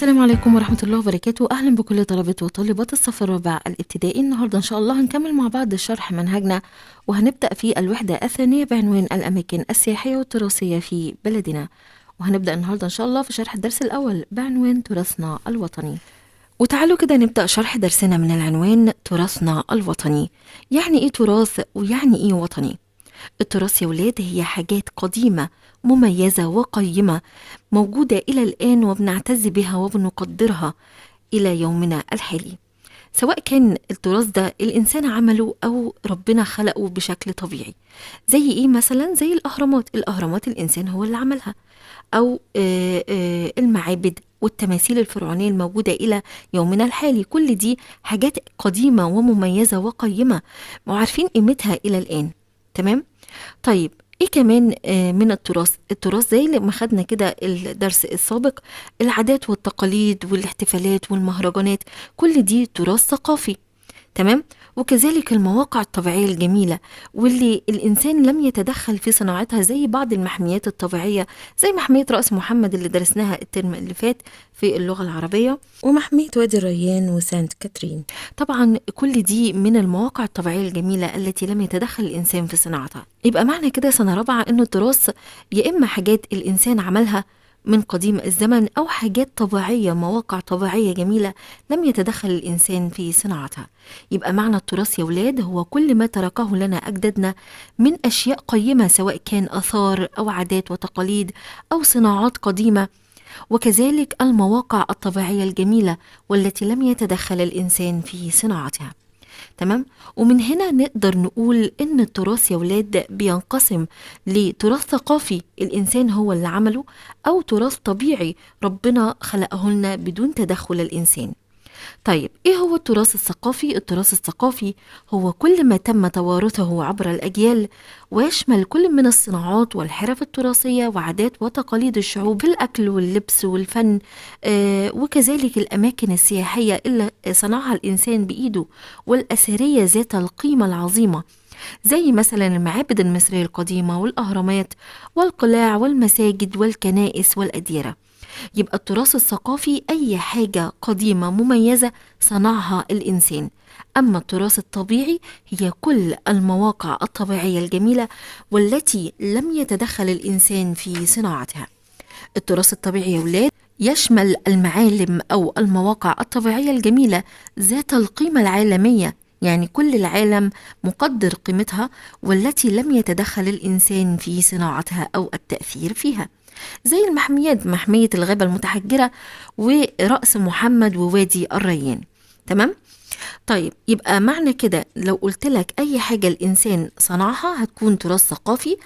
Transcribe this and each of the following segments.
السلام عليكم ورحمة الله وبركاته. أهلا بكل طلبة وطالبات الصف الرابع الابتدائي. النهاردة إن شاء الله هنكمل مع بعض شرح منهجنا، وهنبدأ في الوحدة الثانية بعنوان الأماكن السياحية والتراثية في بلدنا. وهنبدأ النهاردة إن شاء الله في شرح الدرس الأول بعنوان تراثنا الوطني. وتعالوا كده نبدأ شرح درسنا من العنوان تراثنا الوطني. يعني إيه تراث ويعني إيه وطني؟ التراث يا ولاد هي حاجات قديمة مميزة وقيمة موجودة إلى الآن وبنعتز بها وبنقدرها إلى يومنا الحالي، سواء كان التراث ده الإنسان عمله أو ربنا خلقه بشكل طبيعي. زي إيه مثلا؟ زي الأهرامات. الأهرامات الإنسان هو اللي عملها، أو المعابد والتماثيل الفرعونية الموجودة إلى يومنا الحالي. كل دي حاجات قديمة ومميزة وقيمة وعارفين قيمتها إلى الآن. تمام؟ طيب ايه كمان من التراث؟ التراث زي ما خدنا كده الدرس السابق، العادات والتقاليد والاحتفالات والمهرجانات، كل دي تراث ثقافي. تمام؟ وكذلك المواقع الطبيعية الجميلة واللي الإنسان لم يتدخل في صناعتها، زي بعض المحميات الطبيعية زي محمية رأس محمد اللي درسناها الترم اللي فات في اللغة العربية، ومحمية وادي الريان وسانت كاترين. طبعا كل دي من المواقع الطبيعية الجميلة التي لم يتدخل الإنسان في صناعتها. يبقى معنى كده سنة رابعة إنه التراث يا إما حاجات الإنسان عملها من قديم الزمن، أو حاجات طبيعية، مواقع طبيعية جميلة لم يتدخل الإنسان في صناعتها. يبقى معنى التراث يا ولاد هو كل ما تركه لنا أجدادنا من أشياء قيمة، سواء كان آثار أو عادات وتقاليد أو صناعات قديمة، وكذلك المواقع الطبيعية الجميلة والتي لم يتدخل الإنسان في صناعتها. تمام؟ ومن هنا نقدر نقول إن التراث يا ولاد بينقسم لتراث ثقافي الإنسان هو اللي عمله، أو تراث طبيعي ربنا خلقه لنا بدون تدخل الإنسان. طيب إيه هو التراث الثقافي؟ التراث الثقافي هو كل ما تم توارثه عبر الأجيال، ويشمل كل من الصناعات والحرف التراثية وعادات وتقاليد الشعوب في الأكل واللبس والفن، وكذلك الأماكن السياحية اللي صنعها الإنسان بإيده والأثرية ذات القيمة العظيمة، زي مثلا المعابد المصرية القديمة والأهرامات والقلاع والمساجد والكنائس والأديرة. يبقى التراث الثقافي أي حاجة قديمة مميزة صنعها الإنسان. أما التراث الطبيعي هي كل المواقع الطبيعية الجميلة والتي لم يتدخل الإنسان في صناعتها. التراث الطبيعي يا ولاد يشمل المعالم أو المواقع الطبيعية الجميلة ذات القيمة العالمية، يعني كل العالم مقدر قيمتها، والتي لم يتدخل الإنسان في صناعتها أو التأثير فيها، زي المحميات، محمية الغابة المتحجرة ورأس محمد ووادي الريان. تمام؟ طيب يبقى معنى كده لو قلت لك أي حاجة الإنسان صنعها هتكون تراث ثقافي،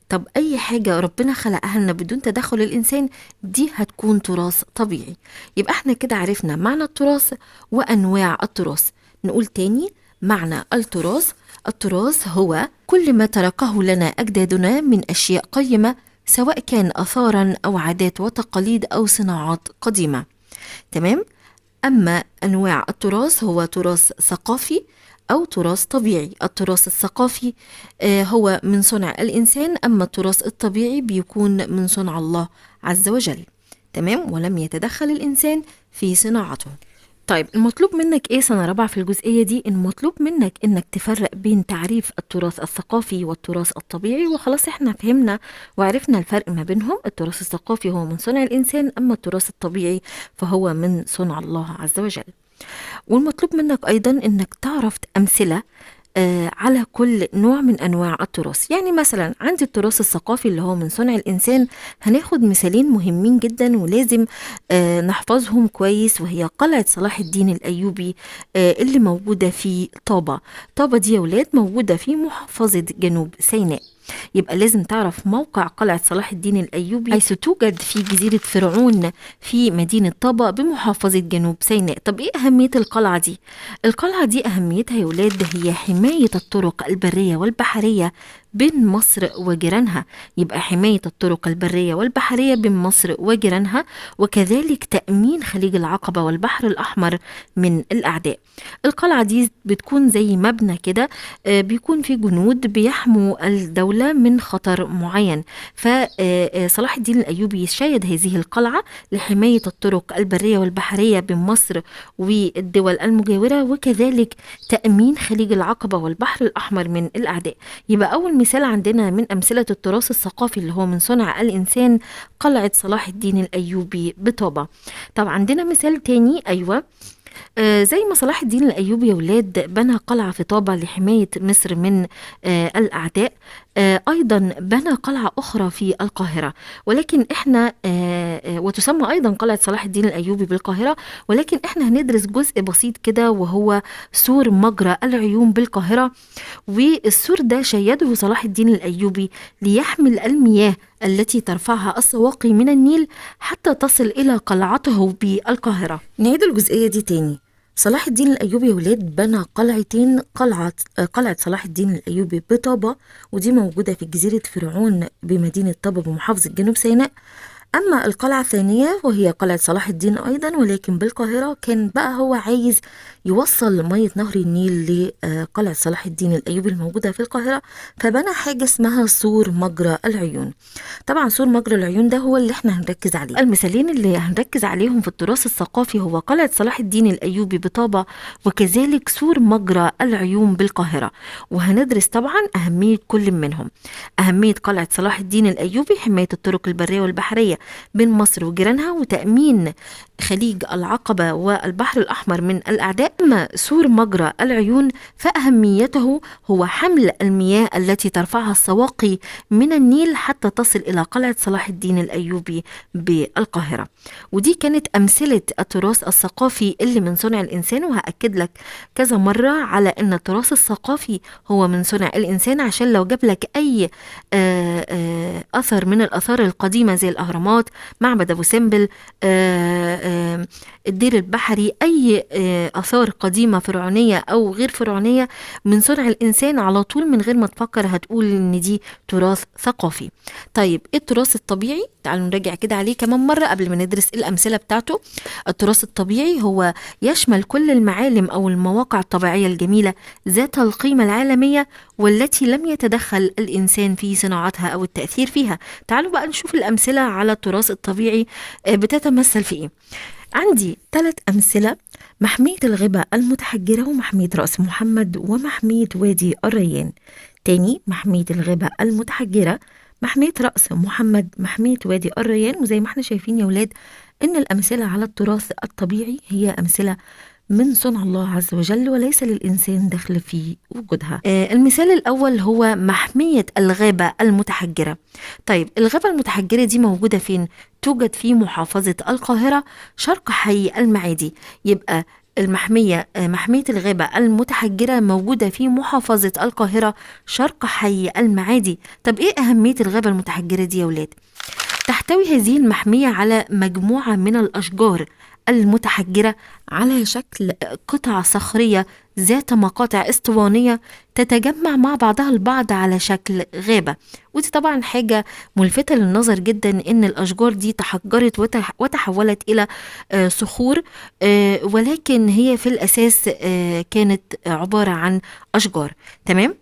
طب أي حاجة ربنا خلقها لنا بدون تدخل الإنسان دي هتكون تراث طبيعي. يبقى احنا كده عرفنا معنى التراث وأنواع التراث. نقول تاني معنى التراث. التراث هو كل ما تركه لنا أجدادنا من أشياء قيمة، سواء كان آثارا أو عادات وتقاليد أو صناعات قديمة. تمام؟ أما أنواع التراث هو تراث ثقافي أو تراث طبيعي. التراث الثقافي هو من صنع الإنسان، أما التراث الطبيعي بيكون من صنع الله عز وجل. تمام؟ ولم يتدخل الإنسان في صناعته. طيب المطلوب منك ايه سنة رابعة في الجزئية دي؟ المطلوب منك انك تفرق بين تعريف التراث الثقافي والتراث الطبيعي، وخلاص احنا فهمنا وعرفنا الفرق ما بينهم. التراث الثقافي هو من صنع الإنسان، أما التراث الطبيعي فهو من صنع الله عز وجل. والمطلوب منك أيضا انك تعرف أمثلة على كل نوع من أنواع التراث. يعني مثلا عندي التراث الثقافي اللي هو من صنع الإنسان، هناخد مثالين مهمين جدا ولازم نحفظهم كويس، وهي قلعة صلاح الدين الأيوبي اللي موجودة في طابة. طابة دي يا ولاد موجودة في محافظة جنوب سيناء. يبقى لازم تعرف موقع قلعة صلاح الدين الأيوبي، حيث توجد في جزيرة فرعون في مدينة طابة بمحافظة جنوب سيناء. طب إيه أهمية القلعة دي؟ القلعة دي أهميتها يا ولاد هي حماية الطرق البرية والبحرية بين مصر وجيرانها. يبقى حماية الطرق البرية والبحرية بين مصر وجيرانها، وكذلك تأمين خليج العقبة والبحر الأحمر من الأعداء. القلعة دي بتكون زي مبنى كده، بيكون فيه جنود بيحموا الدولة من خطر معين. فصلاح الدين الأيوبي شيد هذه القلعة لحماية الطرق البرية والبحرية بين مصر والدول المجاورة، وكذلك تأمين خليج العقبة والبحر الأحمر من الأعداء. يبقى أول مثال عندنا من أمثلة التراث الثقافي اللي هو من صنع الإنسان قلعة صلاح الدين الأيوبي بطابة. طب عندنا مثال تاني، أيوة، زي ما صلاح الدين الأيوبي يا ولاد بنى قلعة في طابة لحماية مصر من الأعداء، أيضا بنى قلعة أخرى في القاهرة، ولكن إحنا وتسمى أيضا قلعة صلاح الدين الأيوبي بالقاهرة، ولكن إحنا هندرس جزء بسيط كده وهو سور مجرى العيون بالقاهرة. والسور ده شيده صلاح الدين الأيوبي ليحمل المياه التي ترفعها السواقي من النيل حتى تصل إلى قلعته بالقاهرة. نعيد الجزئية دي تاني. صلاح الدين الأيوبي يا ولاد بنى قلعتين، قلعة صلاح الدين الأيوبي بطابة، ودي موجودة في جزيرة فرعون بمدينة طابة بمحافظة جنوب سيناء. أما القلعة الثانية وهي قلعة صلاح الدين أيضا ولكن بالقاهرة، كان بقى هو عايز يوصل مية نهر النيل لقلعة صلاح الدين الأيوبي الموجودة في القاهرة، فبنى حاجة اسمها سور مجرى العيون. طبعا سور مجرى العيون ده هو اللي احنا هنركز عليه. المثالين اللي هنركز عليهم في التراث الثقافي هو قلعة صلاح الدين الأيوبي بطابة، وكذلك سور مجرى العيون بالقاهرة، وهندرس طبعا أهمية كل منهم. أهمية قلعة صلاح الدين الأيوبي حماية الطرق البرية والبحرية بين مصر وجيرانها وتأمين خليج العقبة والبحر الأحمر من الأعداء. أما سور مجرى العيون فأهميته هو حمل المياه التي ترفعها السواقي من النيل حتى تصل إلى قلعة صلاح الدين الأيوبي بالقاهرة. ودي كانت أمثلة التراث الثقافي اللي من صنع الإنسان، وهأكد لك كذا مرة على أن التراث الثقافي هو من صنع الإنسان، عشان لو جاب لك أي أثر من الآثار القديمة زي الأهرامات، معبد أبو سمبل، الدير البحري، أي آثار قديمة فرعونية أو غير فرعونية من صنع الإنسان، على طول من غير ما تفكر هتقول إن دي تراث ثقافي. طيب إيه التراث الطبيعي؟ تعالوا نراجع كده عليه كمان مرة قبل ما ندرس الأمثلة بتاعته. التراث الطبيعي هو يشمل كل المعالم أو المواقع الطبيعية الجميلة ذات القيمة العالمية والتي لم يتدخل الإنسان في صناعتها أو التأثير فيها. تعالوا بقى نشوف الأمثلة على التراث الطبيعي بتتمثل في إيه. عندي 3 أمثلة: محمية الغابة المتحجرة، ومحمية رأس محمد، ومحمية وادي الريان. تاني، محمية الغابة المتحجرة، محمية رأس محمد، محمية وادي الريان. وزي ما احنا شايفين يا ولاد إن الأمثلة على التراث الطبيعي هي أمثلة من صنع الله عز وجل وليس للإنسان دخل في وجودها. المثال الأول هو محمية الغابة المتحجرة. طيب الغابة المتحجرة دي موجودة فين؟ توجد في محافظة القاهرة شرق حي المعادي. يبقى المحمية، محمية الغابة المتحجرة موجودة في محافظة القاهرة شرق حي المعادي. طب إيه أهمية الغابة المتحجرة دي يا ولاد؟ تحتوي هذه المحمية على مجموعة من الأشجار المتحجرة على شكل قطع صخرية ذات مقاطع اسطوانية تتجمع مع بعضها البعض على شكل غابة. ودي طبعا حاجة ملفتة للنظر جدا، ان الاشجار دي تحجرت وتحولت الى صخور، ولكن هي في الاساس كانت عبارة عن اشجار. تمام؟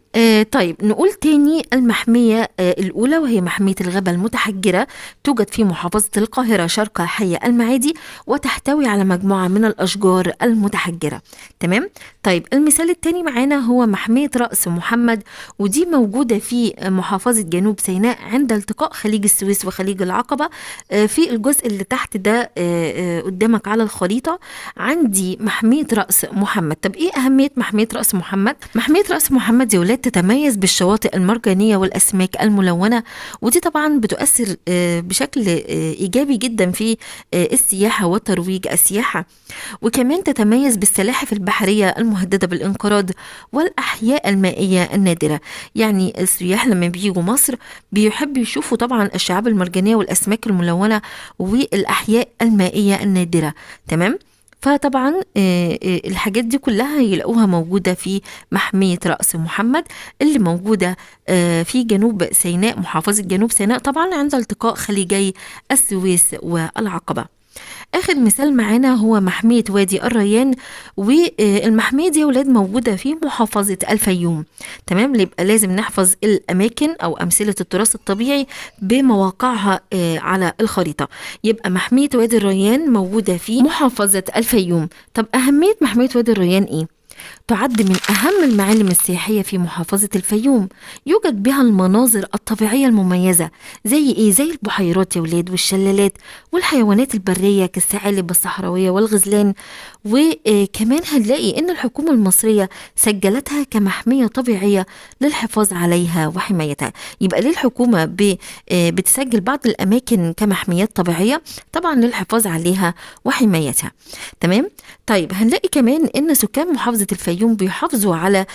طيب نقول تاني المحمية الأولى وهي محمية الغابة المتحجرة، توجد في محافظة القاهرة شرق حي المعادي وتحتوي على مجموعة من الأشجار المتحجرة. تمام؟ طيب المثال التاني معانا هو محمية رأس محمد، ودي موجودة في محافظة جنوب سيناء عند التقاء خليج السويس وخليج العقبة. في الجزء اللي تحت ده قدامك على الخريطة عندي محمية رأس محمد. طب ايه أهمية محمية رأس محمد؟ محمية رأس محمد يا ولاد تتميز بالشواطئ المرجانية والأسماك الملونة، ودي طبعا بتؤثر بشكل إيجابي جدا في السياحة وترويج السياحة. وكمان تتميز بالسلاحف البحرية المهددة بالانقراض والأحياء المائية النادرة. يعني السياح لما بيجوا مصر بيحبوا يشوفوا طبعا الشعاب المرجانية والأسماك الملونة والأحياء المائية النادرة. تمام؟ فطبعا الحاجات دي كلها يلاقوها موجودة في محمية رأس محمد اللي موجودة في جنوب سيناء، محافظة جنوب سيناء، طبعا عند التقاء خليجي السويس والعقبة. آخر مثال معانا هو محمية وادي الريان، والمحمية دي يا ولاد موجودة في محافظة الفيوم. تمام، يبقى لازم نحفظ الأماكن أو أمثلة التراث الطبيعي بمواقعها على الخريطة. يبقى محمية وادي الريان موجودة في محافظة الفيوم. طب أهمية محمية وادي الريان إيه؟ تعد من أهم المعالم السياحية في محافظة الفيوم، يوجد بها المناظر الطبيعية المميزة زي إيه؟ زي البحيرات يا ولاد والشلالات والحيوانات البرية كالثعالب الصحراوية والغزلان. وكمان هنلاقي إن الحكومة المصرية سجلتها كمحمية طبيعية للحفاظ عليها وحمايتها. يبقى ليه الحكومة بتسجل بعض الأماكن كمحميات طبيعية؟ طبعا للحفاظ عليها وحمايتها. تمام. طيب هنلاقي كمان إن سكان محافظة الفيوم بيحافظوا على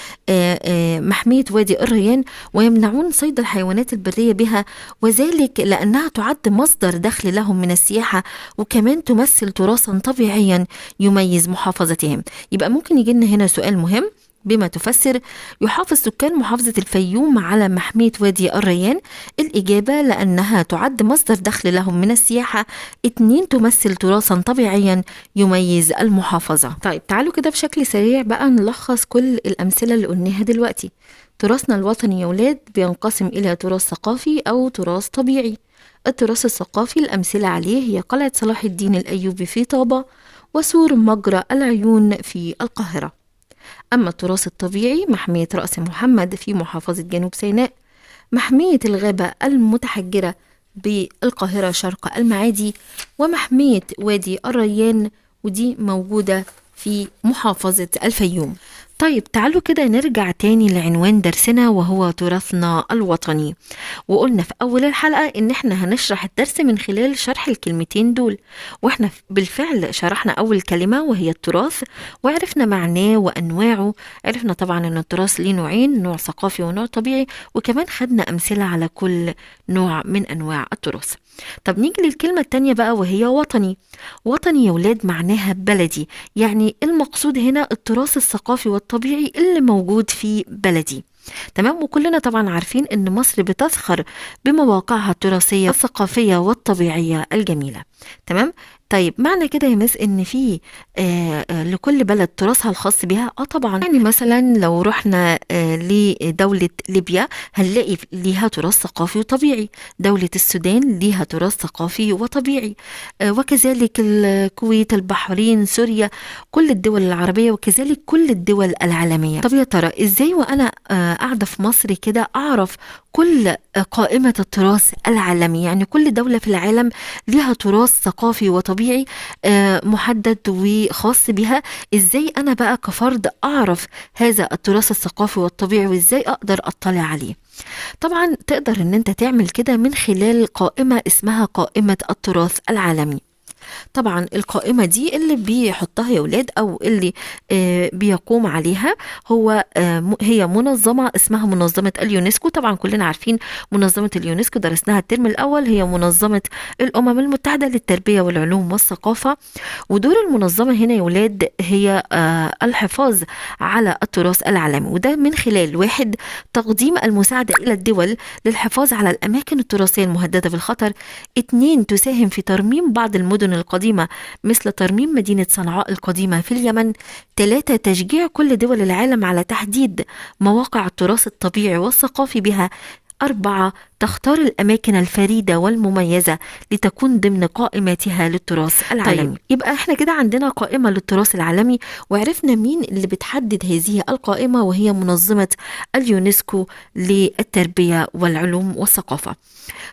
محمية وادي الريان ويمنعون صيد الحيوانات البرية بها، وذلك لأنها تعد مصدر دخل لهم من السياحة، وكمان تمثل تراثا طبيعيا يميز محافظتهم. يبقى ممكن يجي لنا هنا سؤال مهم: بما تفسر يحافظ سكان محافظة الفيوم على محمية وادي الريان؟ الإجابة: لأنها تعد مصدر دخل لهم من السياحة. 2، تمثل تراثا طبيعيا يميز المحافظة. طيب تعالوا كده بشكل سريع بقى نلخص كل الأمثلة اللي قلناها دلوقتي. تراثنا الوطني يا ولاد بينقسم إلى تراث ثقافي أو تراث طبيعي. التراث الثقافي الأمثلة عليه هي قلعة صلاح الدين الأيوبي في طابة وسور مجرى العيون في القاهرة. أما التراث الطبيعي محمية رأس محمد في محافظة جنوب سيناء، محمية الغابة المتحجرة بالقاهرة شرق المعادي، ومحمية وادي الريان ودي موجودة في محافظة الفيوم. طيب تعالوا كده نرجع تاني لعنوان درسنا وهو تراثنا الوطني. وقلنا في أول الحلقة إن احنا هنشرح الدرس من خلال شرح الكلمتين دول، واحنا بالفعل شرحنا أول كلمة وهي التراث وعرفنا معناه وأنواعه. عرفنا طبعا إن التراث ليه نوعين، نوع ثقافي ونوع طبيعي، وكمان خدنا أمثلة على كل نوع من أنواع التراث. طب نيجي للكلمة التانية بقى وهي وطني. وطني يا ولاد معناها بلدي، يعني المقصود هنا التراث الثقافي والطبيعي اللي موجود في بلدي. تمام، وكلنا طبعا عارفين ان مصر بتزخر بمواقعها التراثية الثقافية والطبيعية الجميلة. تمام. طيب معنى كده يا مس ان في لكل بلد تراثها الخاص بها؟ طبعا، يعني مثلا لو رحنا لدولة ليبيا هنلاقي ليها تراث ثقافي وطبيعي، دولة السودان ليها تراث ثقافي وطبيعي، وكذلك الكويت، البحرين، سوريا، كل الدول العربية وكذلك كل الدول العالمية. طب يا ترى ازاي وانا قاعدة في مصر كده اعرف كل قائمة التراث العالمي؟ يعني كل دولة في العالم ليها تراث ثقافي وطبيعي محدد وخاص بها. ازاي انا بقى كفرد اعرف هذا التراث الثقافي والطبيعي وازاي اقدر اطلع عليه؟ طبعا تقدر ان انت تعمل كده من خلال قائمة اسمها قائمة التراث العالمي. طبعا القائمة دي اللي بيحطها يا ولاد أو اللي بيقوم عليها هو هي منظمة اسمها منظمة اليونسكو. طبعا كلنا عارفين منظمة اليونسكو، درسناها الترم الأول، هي منظمة الأمم المتحدة للتربية والعلوم والثقافة. ودور المنظمة هنا يا ولاد هي الحفاظ على التراث العالمي، وده من خلال واحد تقديم المساعدة إلى الدول للحفاظ على الأماكن التراثية المهددة بالخطر، 2 تساهم في ترميم بعض المدن القديمة مثل ترميم مدينة صنعاء القديمة في اليمن، 3 تشجيع كل دول العالم على تحديد مواقع التراث الطبيعي والثقافي بها، 4 تختار الأماكن الفريدة والمميزة لتكون ضمن قائمتها للتراث العالمي. طيب يبقى احنا كده عندنا قائمة للتراث العالمي وعرفنا مين اللي بتحدد هذه القائمة وهي منظمة اليونسكو للتربية والعلوم والثقافة.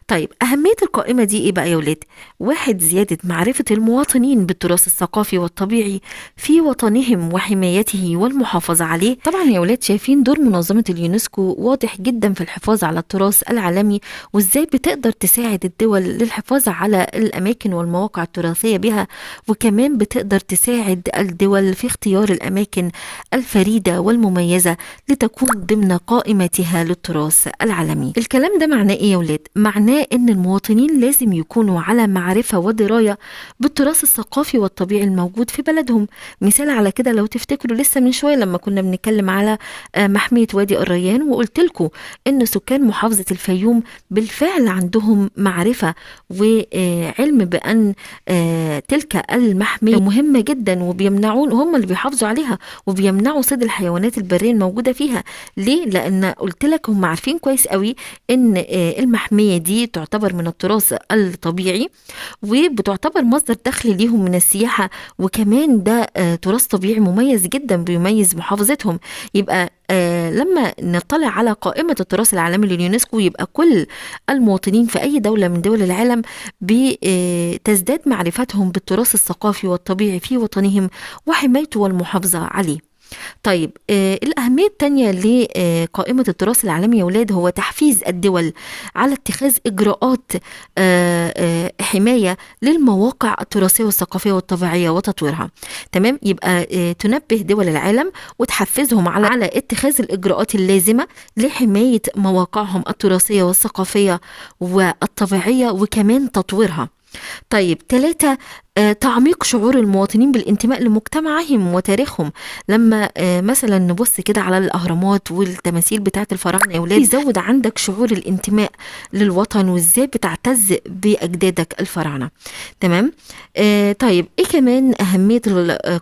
طيب أهمية القائمة دي إيه بقى يا ولاد؟ 1 زيادة معرفة المواطنين بالتراث الثقافي والطبيعي في وطنهم وحمايته والمحافظة عليه. طبعا يا ولاد شايفين دور منظمة اليونسكو واضح جدا في الحفاظ على التراث العالمي العالمي، وإزاي بتقدر تساعد الدول للحفاظ على الأماكن والمواقع التراثية بها، وكمان بتقدر تساعد الدول في اختيار الأماكن الفريدة والمميزة لتكون ضمن قائمتها للتراث العالمي. الكلام ده معناه إيه يا ولاد؟ معناه إن المواطنين لازم يكونوا على معرفة ودراية بالتراث الثقافي والطبيعي الموجود في بلدهم. مثال على كده لو تفتكروا لسه من شوية لما كنا بنتكلم على محمية وادي الريان، وقلت لكم إن سكان محافظة الفيوم بالفعل عندهم معرفة وعلم بأن تلك المحمية مهمة جدا، وبيمنعون، هم اللي بيحافظوا عليها وبيمنعوا صيد الحيوانات البرية الموجودة فيها. ليه؟ لأن قلت لك هم عارفين كويس قوي إن المحمية دي تعتبر من التراث الطبيعي وبتعتبر مصدر دخل ليهم من السياحة، وكمان ده تراث طبيعي مميز جدا بيميز محافظتهم. يبقى لما نطلع على قائمة التراث العالمي لليونسكو يبقى كل المواطنين في أي دولة من دول العالم بتزداد معرفتهم بالتراث الثقافي والطبيعي في وطنهم وحمايته والمحافظة عليه. طيب الأهمية التانية لقائمة التراث العالمي يا ولاد هو تحفيز الدول على اتخاذ إجراءات حماية للمواقع التراثية والثقافية والطبيعية وتطويرها. تمام، يبقى تنبه دول العالم وتحفزهم على اتخاذ الإجراءات اللازمة لحماية مواقعهم التراثية والثقافية والطبيعية وكمان تطويرها. طيب 3، تعميق شعور المواطنين بالانتماء لمجتمعهم وتاريخهم. لما مثلا نبص كده على الأهرامات والتماثيل بتاعت الفراعنة يا ولاد، يزود عندك شعور الانتماء للوطن وازاي بتعتز بأجدادك الفراعنة. تمام. طيب ايه كمان أهمية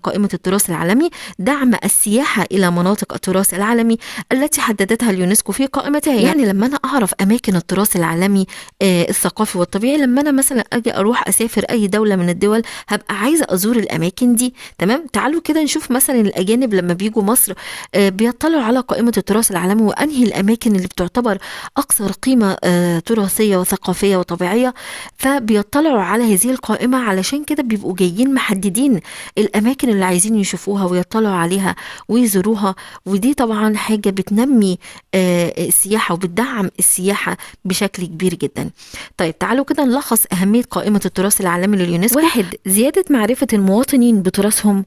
قائمة التراث العالمي؟ دعم السياحة إلى مناطق التراث العالمي التي حددتها اليونسكو في قائمتها. يعني لما أنا أعرف أماكن التراث العالمي الثقافي والطبيعي، لما أنا مثلا أجي أروح أسافر أي دولة من الدول هبقى عايزة أزور الأماكن دي. تمام، تعالوا كده نشوف مثلا الأجانب لما بيجوا مصر بيطلعوا على قائمة التراث العالمي وأنهي الأماكن اللي بتعتبر أكثر قيمة تراثية وثقافية وطبيعية، فبيطلعوا على هذه القائمة. علشان كده بيبقوا جايين محددين الأماكن اللي عايزين يشوفوها ويطلعوا عليها ويزوروها، ودي طبعا حاجة بتنمي السياحة وبتدعم السياحة بشكل كبير جدا. طيب تعالوا كده نلخص أهمية قائمة التراث العالمي لليونسكو. 1، زيادة معرفة المواطنين بتراثهم.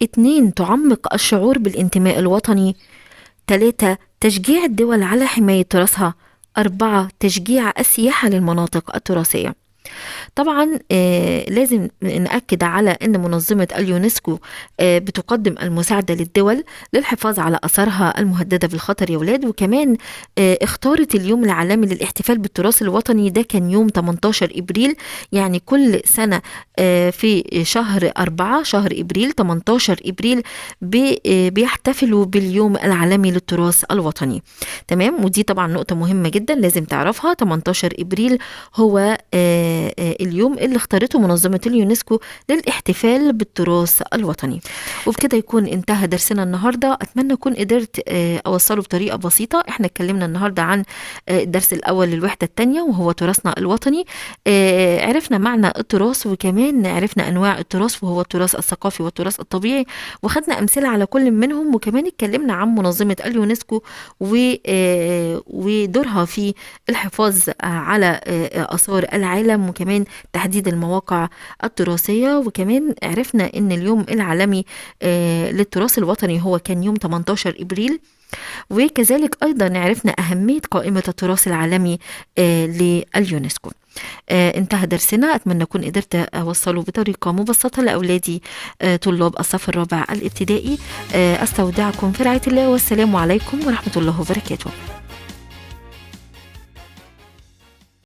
2، تعمق الشعور بالانتماء الوطني. 3، تشجيع الدول على حماية تراثها. 4، تشجيع السياحة للمناطق التراثية. طبعا لازم نأكد على أن منظمة اليونسكو بتقدم المساعدة للدول للحفاظ على أثارها المهددة بالخطر يا ولاد، وكمان اختارت اليوم العالمي للاحتفال بالتراث الوطني، ده كان يوم 18 إبريل، يعني كل سنة في شهر 4 شهر إبريل 18 إبريل بيحتفلوا باليوم العالمي للتراث الوطني. تمام، ودي طبعا نقطة مهمة جدا لازم تعرفها. 18 إبريل هو اليوم اللي اختارته منظمة اليونسكو للاحتفال بالتراث الوطني. وبكده يكون انتهى درسنا النهاردة. أتمنى أكون قدرت أوصله بطريقة بسيطة. احنا اتكلمنا النهاردة عن الدرس الأول للوحدة الثانية وهو تراثنا الوطني. عرفنا معنى التراث وكمان عرفنا أنواع التراث وهو التراث الثقافي والتراث الطبيعي، وخدنا أمثلة على كل منهم، وكمان اتكلمنا عن منظمة اليونسكو ودورها في الحفاظ على آثار العالم وكمان تحديد المواقع التراثية. وكمان عرفنا ان اليوم العالمي للتراث الوطني هو كان يوم 18 إبريل، وكذلك أيضا عرفنا أهمية قائمة التراث العالمي لليونسكو. انتهى درسنا. أتمنى أكون قدرت أوصله بطريقة مبسطة لأولادي طلاب الصف الرابع الابتدائي. أستودعكم في رعاية الله، والسلام عليكم ورحمة الله وبركاته.